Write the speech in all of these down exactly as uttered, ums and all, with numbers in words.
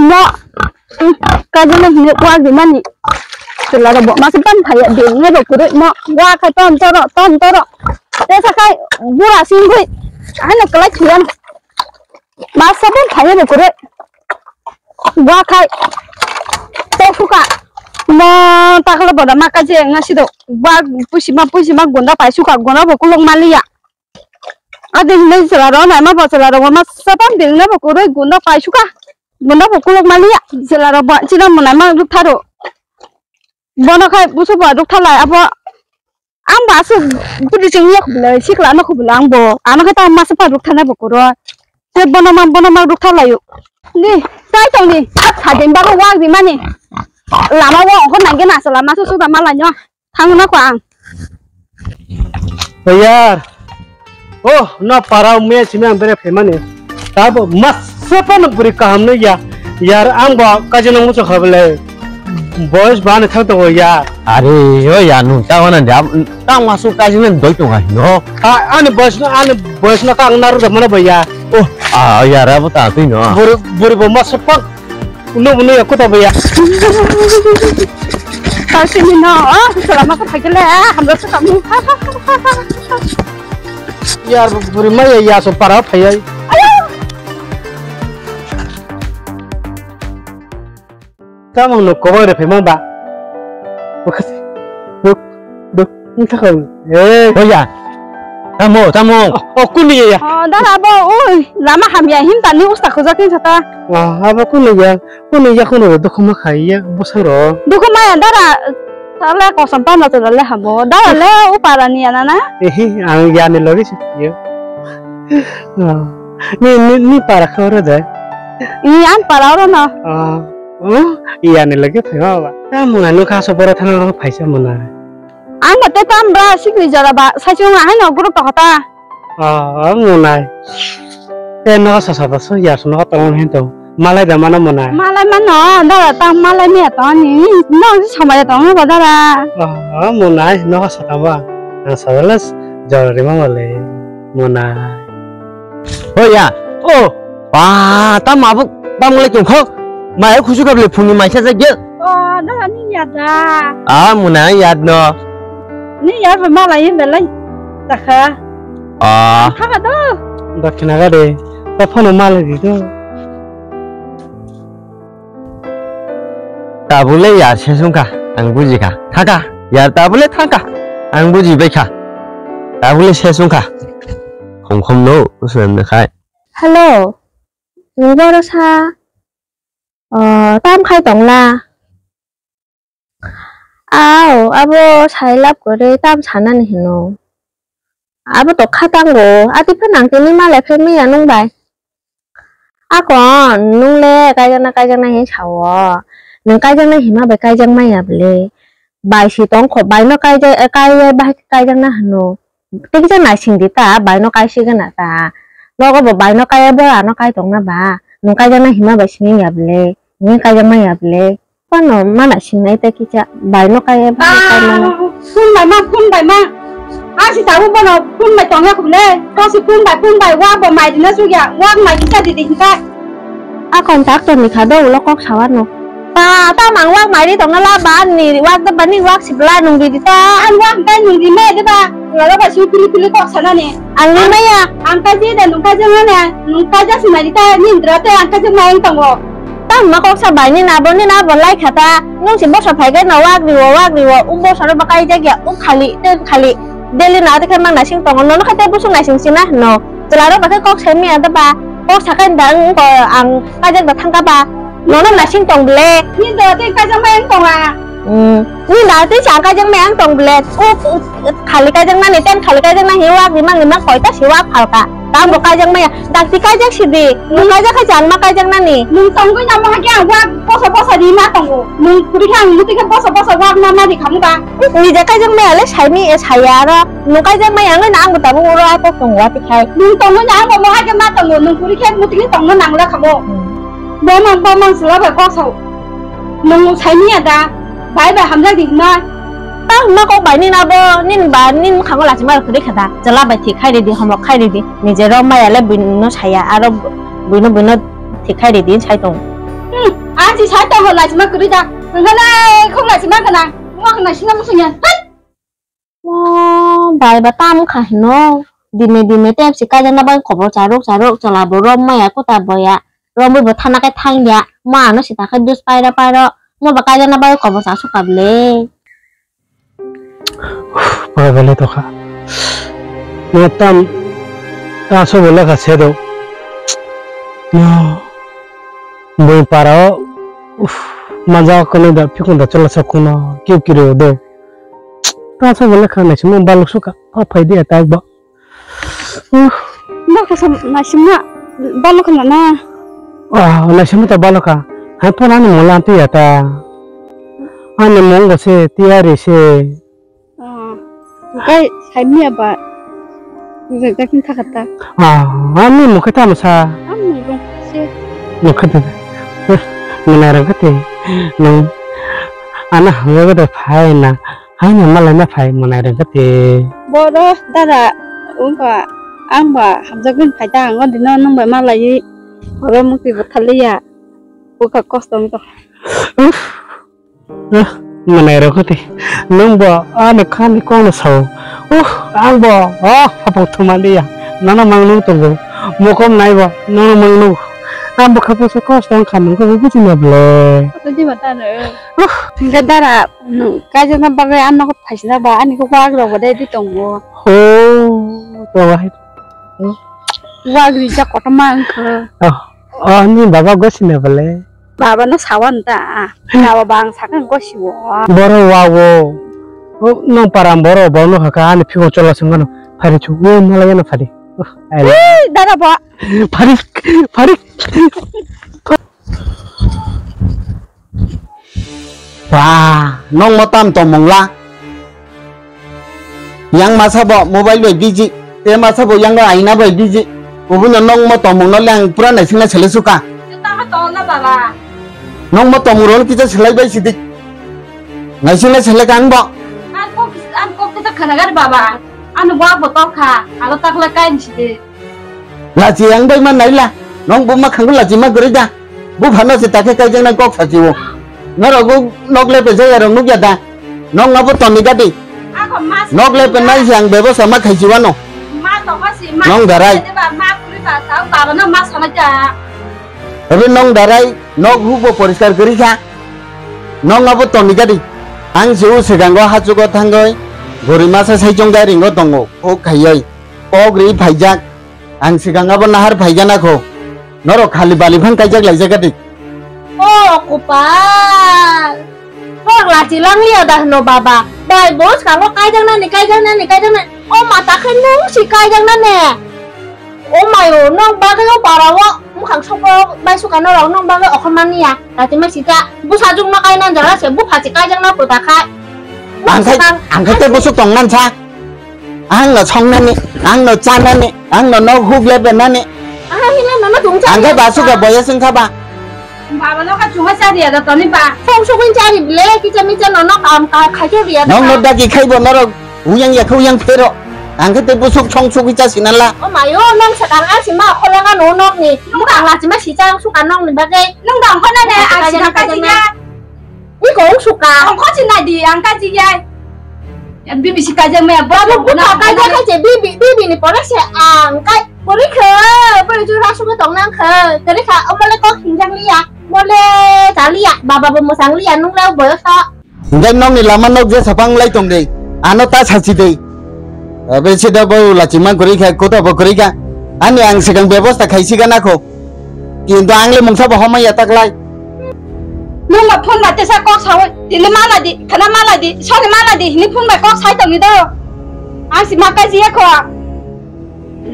Mo, kajina hini wak di mani. Chwla rok bo masa pan phaiya, bini bo kwrwi mo, wak khai ton toro, ton toro. Tesa khai bura singwi, ano kwlai thuyan. Masa pan phaiya bo kwrwi. Wak khai, to suka. Mo, takla boda ma kaje ngasi do. Wak pusi ma, pusi ma gunda pai suka, gunda bo kulok maliya. Ade hinai chwla rok naima bo chwla rok ma sapan bengna bo kwrwi gunda paisuka. Gunda bo kulok maliya chwla rok bo china mwnai ma ruk tharo. Bono khai busu bo ruk thalai abo ang ba asuk budi ching yok bwlai sikla no khubula ang bo ano khai ta masa pa ruk thana bo kwrwi. Te bono ma bono ma ruk thalayo. Ni tai tong ni sadin ba wak di mani. Lama wo ko nangge na sala masu suda malai no. Thangna ko ang. O yar. Oh, no para me simi ang bere phaimani. Tabo masa pa no buri kaham no ya. Yar ang bo kaje nang mucho khabale. Boys ba ne thang to ya. Are yo ya nu ta wana da ta masu kaje nang doi to ngai no. A ani boys no ani boys no ka ang naru da mana ba ya. Oh, a yar abo ta tui no. Buri buri bo masa pa. Uno uno ya kota baya. Kasih ni no, ah, selama kau thakile, ah, hamra sa kamu. Yar buri maya ya so para phayai. Tamang no kobar re phema ba. Duk, duk, wngkha kho. Eh. Hoya. Tamo, tamo. Oh, oh, kuni ya. Oh, dara bo, oi, lama hamya him tani usta khojak ni sata. Ah, abo kuni ya, kuni ya, kuni ya, dukhu ma khai ya, bosang ro. Dukhu ma ya, dara, sala kosam pa na to le habo. Dara le upara ni ya na na. Eh, ang ya ni logi si ya. Ah, ni, ni, ni para kho re de. Ni an para ro na. Ah. Oh, iyani loge phaiba ba. Ta mwnai nokha so boro thana ro phaisa mwnai. Ang ba te tam ba sikri jora ba sai chunga haino group to kota. Oh, mwnai. Te no sa sa ba so yar no to hin to. Malai da mano mwnai. Malai mano dara ta malai me to ni. No si samaya to ba dara. Oh, mwnai no sa ta ba. Ang sa les jora ri ma le mwnai. Hoi ya. Oh. Ba, ta mabuk bang le tongkho. Mai khusu kable phungni maisa ja gel. Oh, da ni ya da. Ah, muna ya no. Ni ya ba mala yin belai. Takha. Ah. Thaka do. Dakina ga de. Ta phone mala di do. Tabule ya sesungkha. Ang bujikha. Thaka. Ya tabule thaka. Ang bujibaikha. Tabule sesungkha. Khom khom no, usu em nakhai. Hello, nwng boro sa? O, tam khai tongla? Ao, abo sai lab kwrwi tam sanani hino. Abo to kha tango, ati phano ang tini malai phai manya nwng bai. Akon, nwng le kaijakna kaijakna hin sao. Nwng kaijakna hima bai kaijak manya bwle. Bai si tongkho, bai no kaijak, kaijak bai kaijakna hino. Tei kisa naising di ta, bai no kaisi gana ta. Nogo bo bai no kaiya bo ano kai tongna ba. Nwng kaijakna hima bai simi ya bwle. Nwng kaijakma ya bwle. Phano mana singnai ta kisa bai no kaiya bo kai mano. Phone bai ma, phone bai ma. Asi tabu bono phone bai tongya khumle. Kosi phone bai, phone bai wa bo mai dina sugya. Wa mai kisa di di hinka. A contractor ni kha do ulo kok sawar no. Ta, ta mang wak mai ri tongna la ba ni wak da ba ni wak si bla nung di ta. An wak kai nung di me de ba. Lala ba su pili pili kok sana ni. Ang ni maya. Ang kai je da nung kai je ngane. Nung kai ja si mai ri ta ni ndra te ang kai je mai ang tongo. Ta ma kok sa bai ni na bo ni na bo lai kha ta. Nung si bosa phai kai na wak ri wo wak ri wo. U bosa ro ba kai ja gya u khali te khali. Daily na te khe mang na sing tongo. Nono kha te busuk na sing sina no. Chwla rok bai khe kok sai maya da ba, kok sakai da wng ko ang kajak da thang ka ba, nono nasing tong bwle. Ni da tei kajak mai ang tonga. Hmm. Ni da tei sa kajak mai ang tong bwle. Kok khali kajak nani, ten khali kajak nani, wak ni mang ni mang koita si wak phalka. Tamo kajak maya, dakti kajak si di. Nung kajak khai chan ma kajak nani. Nung tongwi na ma kya wak posa posa di ma tongo. Nung kuri kha ang muti kha posa posa wak ma ma di khamu ba. Nija kaijakmaya le saini, eh, saya aro. Nung kaijakmaya wngwi no ang bo tabuk oro atok tongo atikhai. Nung tongwi no ang bo mohai khe ma tongo, nung kuri khe muti khe tongna nangla khamo. Hmm. Bomang, bomang chwla bai kok sao. Nung saini ya da, bai bai hamjak di hwnma. Ta hwnma kok bai nini abo, nini ba, nini mwkhango lachima rok kwrwi kha da. Chwla bai thik khai ridi, homok khai ridi. Nijero maya le buino saya, aro buino, buino thik khai ridi sai tongo. Hmm, ang si sai tongo laisima kwrwi da. Nangkha nai khok laisima kana. Mo khna sina musungya. Hat! Mo bai ba tam kha hino. Dime dime tep si kaijana bai khobor charok charok chala bo rom maya kota boya. Romwi bo thana khe thangya. Mo ano sita khe dus paira pairo. Mo ba kaijana bai khobor cha suka bwle. Pora belai tokha. Mo tam ta sobo lekha sedo. Mo bui para o. Uf, maja kono da phikon da chola sakuna kiu kiri do. Ta sobo lekha nai simo baluk suka. Pa phai dia ta ba. Uf. Ba kosam nai sima baluk na na. Ah, nai simo ta baluk ka. Hai pora ni mola ti ya ta. Ani mong go se tiyari se. Ah, kai sai miya ba. Jakin thakata. Ah, ani mukhe tamo sa. Ani mukhe se. Mukhe te. Muna rang kate. Nung ana hangga kate phai na. Hai na malai na phai muna rang kate. Boro dara ungka ang ba hamjagin phai ta ang dino nung bai malai. Boro mukti bo thaliya. Buka kosto ungka. Uff. Ah, manai rok kati. Nung bo, ah, ni kha ni kong no sao. Uh, ang bo, oh, hapang thuma liya. Nana mang nung tongo. Mokom nai bo, nana mang nung. Ang bo khapo se kosto ang kha nung ko buji na ble. Kota di mata no. Uh. Hingke dara, nung kaisa na bagwi ano ko phaisna ba, ani ko wak rok bo dai di tongo. Oh, to wahai. Wak rijak kotorma ang kha. Oh. Oh, ni baba gosi na bole. Baba no sawan ta. Baba bang sakang gosi wo. Boro wa wo. Oh, nang param boro bo no haka ani phiko chola sungano. Phari chu. Wo mala yana phari. Oh, ai le. Ei, dada bo. Phari, phari. Ba, nong mo tam tongmung la. Yang masa bo mobile bai busy, te masa bo yang aina bai busy. Kubui no nong mo tongmung no le ang pura naising na sele suka. Tamo tong na baba. Nong mo tongmung rol kisa selai bai sidik. Naising na sele kang bo. Ang kok, ang kok kita khana gar baba. Ano bo bo tokha, alo takla kain sidi. Lachi yang bai man naila. Nong buma khangu lachi ma guri da. Bu phano se takhe kaijak nang kok sachi o. Norok nok lepe jaya rok nukya da. Nong abo toni gadi. Ako mas. Nok lepe nai yang bebosa ma khaisi wano. Ma to kasi ma. Nong darai. Ba ma kuri ba ta baba no ma sana ja. Ebe nong darai nok hu bo poriskar guri kha. Nong abo toni gadi. Ang se u segango hachugo thangoi. Gori masa sai chong gari ngo tongo. O khayoi. Kok ri phaijak. Ang sigang abo nahar phaigana kho. Norok khali bali phang kaijak laijak di. O kopal. Norok lachi lang liya da hwno baba. Bai bo salo kaijak nani, kaijak nani, kaijak nani. O mata khe nung si kaijak nani. O mayo, nong bagwi o para o mukhang sokro bai suka norok nong bagwi okhormani ya. Lachi ma sika. Busa jung no kaina jora se bupha si kaijak na kota khai. Ang khai, ang khai te busuk tong nan sa. Ang no songnani, ang no chanani, ang no nok huk lebenani. Aha hila nono tong cha. Ang khe ba suka boya sing kha ba. Baba no ka chunga cha riya da toni ba. Song sugin cha ri ble kicha micha nono kam ka khai khe riya da. Nong no dagi khai bo norok uyang ya khe uyang phero. Ang khe te busuk song sugin cha sinala. O mayo nong sakang a sima kholenga no nok ni. Mukang la sima si cha suka nong ni bagai. Nong dang khona ne a sima ka jinga. Ni kong suka. Ang kho si nai di, ang ka ji yai. Bibi si kaijak maya, bo bo bo ka kaijak kha je bibi, bibi ni pore se ang kai pore khe, pore ju ra suka tong nang khe. Tere kha, o mole kok hingjak liya, mole cha liya, baba bo mwsang liya, nung rao boyos to. Hingjak nong ni lama nok je sapang lai tong de, ano ta sachi de. Abe sida bo lachi man kwrwi kha, kota bo kwrwi kha. Ani ang sikang bebosta khai siga nakho. Kintu ang le mungsa bo homai ya taklai. Nung ma phone ma tesa kok sawi, tini mala di, khana mala di, soni mala di, hini phone bai kok sai tong ni do. Ang si ma kai siya kho.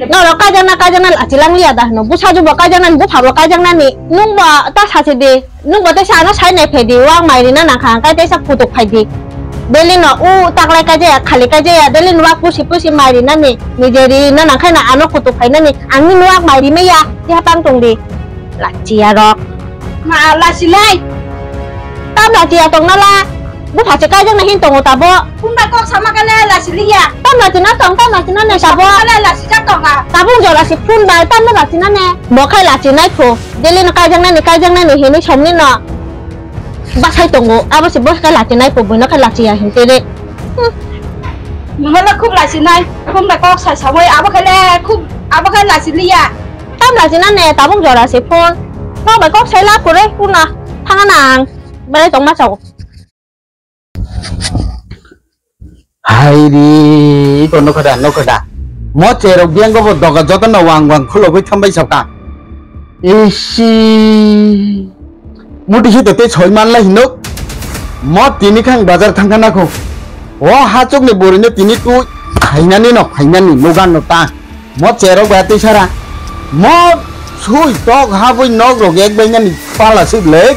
Noro kaijak na kaijak na achilang liya da no. Busa ju bo kaijak na, bupha bo kaijak na ni. Nung ba ta sasi di. Nung bo tesa ano sai nai phai di, wak mai rina nang kha, ang kai tesa kutuk phai di. Daily no u taklai kaijaya, khali kaijaya, daily no wak pusi pusi mai rina ni, nije ri na nang khai na ano kutuk phai na ni, ang ni wak mai ri maya, tiha tang tong di. Lachiya rok. Ma lachi lai. Tam lachiya tong na la, bupha se kaijak na hin tongo tabo. Punda kok sama kale lachi liya. Tam lachi na tong, tam lachi Nane sabo. Nane lasi jak tonga. Tabung jora si phun bai, tamno lasi nane. Bo khai lasi nai pho. Deli no kaijak nani, kaijak nani, hini somni no. Basai tongo, abo se bo khai lasi nai pho, buino khai lasi ya hinte re. Hmm. Nungala khub lasi nai, khub na kok sai samoi, abo khai le khub, abo khai lasi liya. Tam lasi nane, tabung jora si phun. Kok bai kok sai la kure, puna. Thanga nang. Belai tongma chao. Hai ri, iko nokha da, nokha da. Mo cherok biang go bo doga joto no wang wang khulogwi thambai sokha. Isi. Muti hito te choi man lai hinok. Mo tini khang bazar thang khana kho. O hachuk ni buri no tini tu phainani no phainani nogan no ta. Mo cherok ba twi sara. Mo sui tok habwi nok rok ek bai nani pala sik le.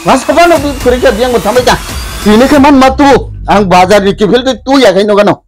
Ma sabano bi khuri khe biang bo thambai ta. Tini khe man ma tu ang bazar ni kiphil tu tu ya khai nogano.